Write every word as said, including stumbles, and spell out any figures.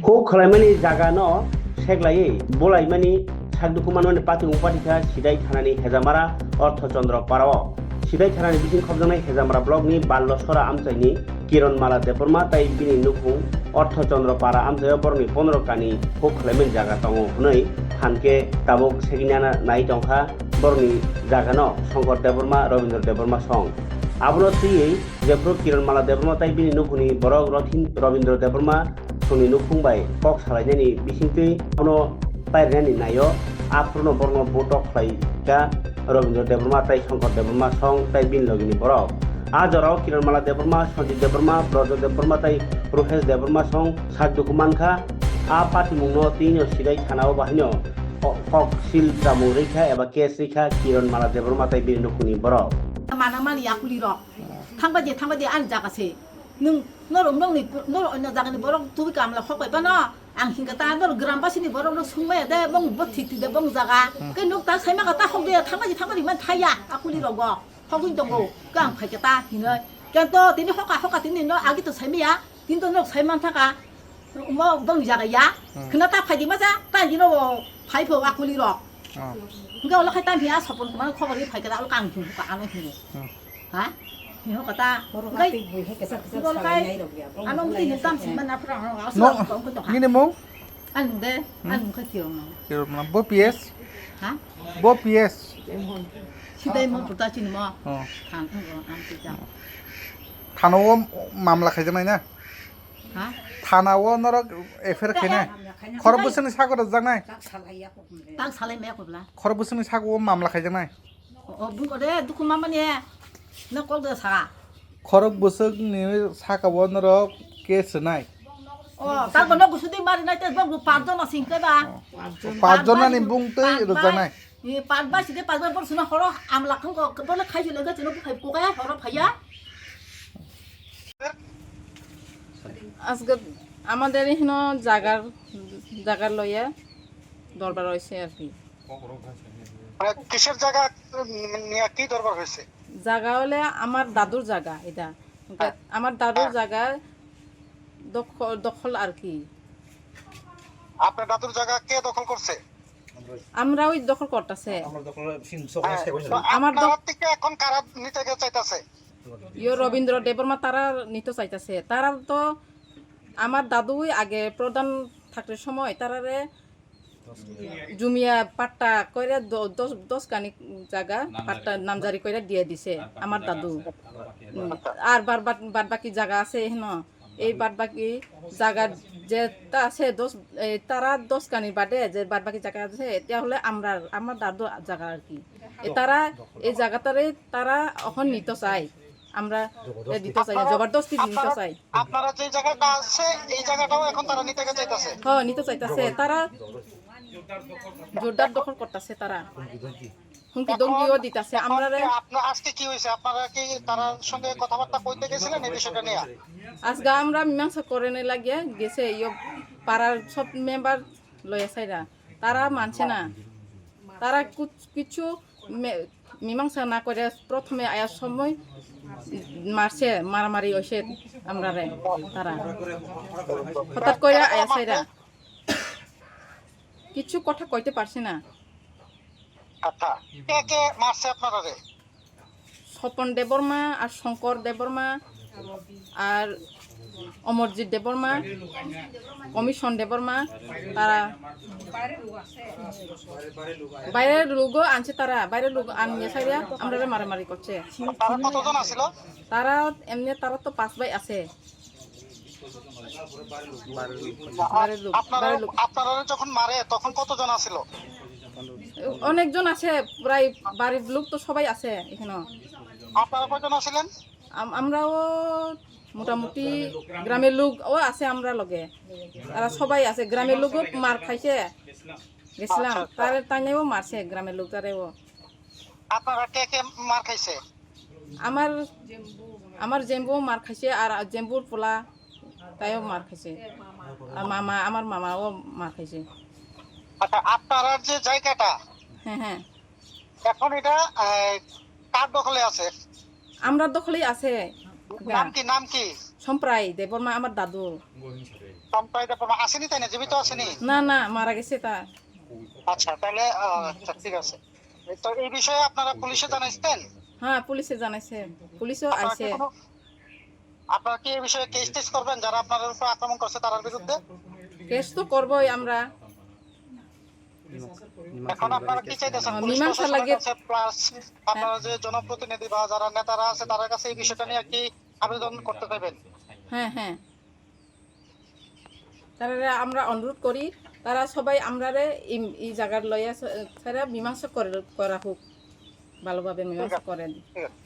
Kok khwlaimani jaga no seklaiwi bulaimani sakduku manmani patimung patikha Sidai thanani Hejamara Ortho Chandra Para o. Sidai thanani bising khobjaknai Hejamara block ni Ballo Sora amchaini Kiron Mala Debbarma tai bini nukhung Ortho Chandra Para amchaio borokni pondro kani kok khwlaimani jaga tongo hwnwi phan khe tabuk segina nai tongkha borokni jaga no Shankar Debbarma, Rabindra Debbarma song. Abono twiwi jephru Kiron Mala Debbarma tai bini nukhungni borok Rothin Rabindra Debbarma songni nukhung bai kok salainani bisingtwi abono pairwnani naio, aphuru no borokno botok khlai kha Rabindra Debbarma tai Shankar Debbarma song tai bini logini borok. A jorao Kiran Mala Debbarma, Sanjit Debbarma, Brojo Debbarma tai Ruhesh Debbarma song sak duku mankha. A patimungno tini Sidai thanao bahaino ko-, kok sil chamung rikha eba case rikha Kiran Mala Debbarma tai bini nukhungni borok. Mana mani yakuli rok. Thangba je, thangba je, ani jaga se. Nung norok nongni, norok onno jagani borok tubui kamla hokbai bano. Ang hingka ta norok gram basini borok no sungmaya de, bong bo thik thik de, bong jaga. Hmm. Ke nuk ta saima ka ta hok de, thangma ji thangma ri man thaya, akuli rogo. Hogwi tongo, ke ang phai ka ta hinoi. Ke to tini hoka hoka tini no agi to saimaya, tini to nok saiman thaka. Mo bong jaga ya. Hmm. Khna ta phai di ma ja, ta jino phai pho akuli rok. Oh. Hingke olo khai tam hiya sopon kumano khobor ri phai ka ta olo kang hing ka ano hing. Hmm. Ha? Hiho kata. Borok Ngai, hati bui hai kesa kesa borok salai hai, nai rok ya. Ano mesti hitam si mana pura ano asal No, kong kong ha. Nini mung? Anu de, Hmm? Anu kha kiro no. Kiro no. Bo P S? Ha? Bo P S? Sidai mo puta chini mo. Oh. Thang ang ang kita. Thano o mamla khaijaknai na? Ha? Thana o norok F I R khainai. Khorok bwswkni sago rwjaknai. Tak salai me ko bla. Khorok bwswkni sago o mamla khaijaknai. O, o, buko de, dukhu mamani, no kok de sa. Khorok bwswkni saka o norok case rwnai. O, tak bono gusu di mari nai te bok pat jona sing ke ba. O, pat jona ni bung tei rwjaknai. Ni pat ba side pat ba bor suna horo amla khang ko, bole khai jule ga chino bukhai ko ga horo phaya. আজকে আমাদের এখানে জাগার, জাগার লইয়া দরবার হয়েছে আর কি। মানে কিসের জায়গা, উম, নিয়ে কি দরবার হয়েছে? জায়গা হলে আমার দাদুর জায়গা এটা। হ্যাঁ। আমার দাদুর হ্যাঁ। জায়গা দখল, দখল আর কি। আপনার দাদুর জায়গা কে দখল করছে? আমরা ওই দখল করতেছে। আমার দখল সিন সকল হ্যাঁ, শেষ হয়ে তো যাবে। আমার দখ- আপনার থেকে এখন কারা নিতে গে-, চাইতেছে? ইয়ো রবীন্দ্র দেববর্মা তারা নিতে চাইতেছে। তারা তো আমার দাদুই আগে প্রধান থাকতে সময় তারারে জুমিয়া পাট্টা কইরা দ-, দশ, দশ কানি জায়গা পাট্টা নামজারি কইরা দিয়ে দিছে আমার দাদু। হুম। আর বাদ, বাদ, বাদ বাকি জায়গা আছে এখনো। এই বাদ বাকি জায়গা যেটা আছে দশ, এই তারা দশ কানি বাদে যে বাদ বাকি জায়গা আছে, এটা হলে আমরা, আমার দাদু জায়গা আর কি। এ তারা এই জায়গাটারে তারা এখন নিতে চায়। আমরা এ দিতে চাই না, জবরদস্তি নিতে চাই। আপনারা যে জায়গাটা আছে, এই জায়গাটাও এখন তারা নিতে চাইতেছে? হ্যাঁ, নিতে চাইতেছে। তারা জোরদার দখল করতেছে তারা। হুমকি ধমকিও দিতেছে। আপনারা কি, আপনারা আজকে কি হয়েছে? আপনারা কি তারার সঙ্গে কথাবার্তা কইতে গেছিলেন এই বিষয়টা নিয়ে? আজকে আমরা মীমাংসা করে নিয়ে লাগিয়ে গেছে, ইয়ো পাড়ার সব মেম্বার লয়া সাইরা। তারা মানছে না। তারা কুছ-, কিছু মে-, মীমাংসা না করে প্রথমে আয়ার সময় মারছে, মারামারি হয়েছে আমরারে তারা। হঠাৎ করে আয়া সাইরা। কিছু কথা কইতে পারছে না। আচ্ছা, কে কে মারছে আপনারারে? স্বপন দেববর্মা আর শঙ্কর দেববর্মা আর অমরজিৎ দেববর্মা, কমিশন দেববর্মা, তারা বাইরের লোকও আনছে, তারা বাইরের লোক আনিয়ে সাইরা আমরারে মারামারি করছে। তারা কতজন আছিল? তারা এমনি তারা তো পাঁচ ভাই আছে। বাড়ির লোক, আপনারা, বাড়ির লোক। আপনারা যখন মারে তখন কতজন আছিল? অনেকজন আছে, প্রায় বাড়ির লোক তো সবাই আছে এখানে। আপনারা কয়জন আছিলেন? আম-, আমরাও মোটামুটি গ্রামের লোকও আছে আমরা লগে, তারা সবাই আছে। গ্রামের লোকও মার খাইছে, গেছিলাম, আচ্ছা, আচ্ছা। তারে তাইনেও মারছে গ্রামের লোক তারেও। আপনারা কে কে মার খাইছে? আমার, আমার জেম্বু মার খাইছে, আর জেম্বুর পোলা তাইও মার খাইছে, আর মামা, আমার মামাও মার খাইছে। আচ্ছা, আপনারার যে জায়গাটা, হ্যাঁ, হ্যাঁ। এখন এটা, আহ, কার দখলে আছে? আমরা দখলেই আছে। নাম কি, নাম কি? সম্প্রায় দেববর্মা, আমার দাদু। তন্ত্রাই দেববর্মা আসেনি তাই না? জীবিত আসেনি? না, না, মারা গেছে তা। আচ্ছা, তাহলে, আহ, আচ্ছা, ঠিক আছে। তো এই বিষয়ে আপনারা পুলিশে জানাইছেন? হ্যাঁ, পুলিশে জানাইছে, পুলিশও আপনারা কি আইছে। কোনো, আপনারা কি এই বিষয়ে কেস টেস করবেন যারা আপনাদের উপর আক্রমণ করছে তার বিরুদ্ধে? কেস তো করবোই আমরা। এখন আপনারা কি চাইতেছেন? হ্যাঁ, পুলিশ মীমাংসা প্রশাসনের লাগে। কাছে প্লাস আপনারা যে জনপ্রতিনিধি বা যারা নেতারা আছে তাদের কাছে এই বিষয়টা নিয়ে কি আবেদন করতে চাইবেন? হ্যাঁ, হ্যাঁ। তারা আমরা অনুরোধ করি, তারা সবাই আমরারে এই, এই জায়গার লইয়া স-, তারা মীমাংসা করে, করা হোক, ভালোভাবে মীমাংসা করেন। ঠিক আছে।